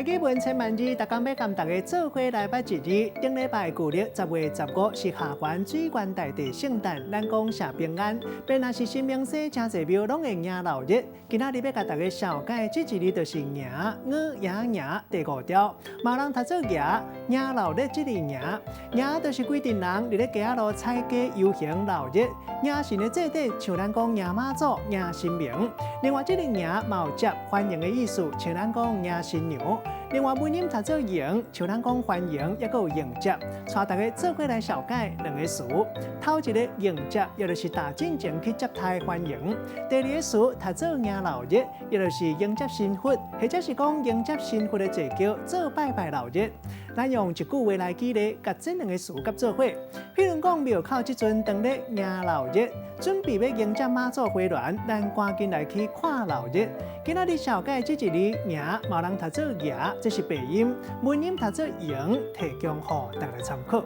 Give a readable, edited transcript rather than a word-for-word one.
台語文千萬字，逐工欲共大家做伙來捌一字。頂禮拜舊曆10月15是下元水源大帝聖誕，咱講謝平安。便若是新明星誠濟廟攏會迎老日。今仔日欲共大家紹介這一字就是迎，𠊎迎迎第五調。嘛有人讀做迎，迎老日這字迎，迎就是規陣人佇咧街仔路踩街遊行鬧熱。迎神的祭典，像咱講迎媽祖、迎神明。另外，這个迎嘛有接歡迎的意思，像咱講迎新娘。另外，文音讀做迎，像咱講歡迎，抑閣有迎接。帶大家做伙來紹介兩个詞。頭一个迎接，也就是踏進前去接待歡迎；第二个詞讀做迎老日，也就是迎接神佛，或者是講迎接神佛的坐轎做拜拜鬧熱。咱用一句話來舉例，共這兩个詞佮做伙。譬如講廟口這陣當咧迎老日，準備欲迎接媽祖回鑾，咱趕緊來去看鬧熱。今仔日紹介這一字迎，嘛有人讀做迎，這是白音，文音讀做迎，提供予大家參考。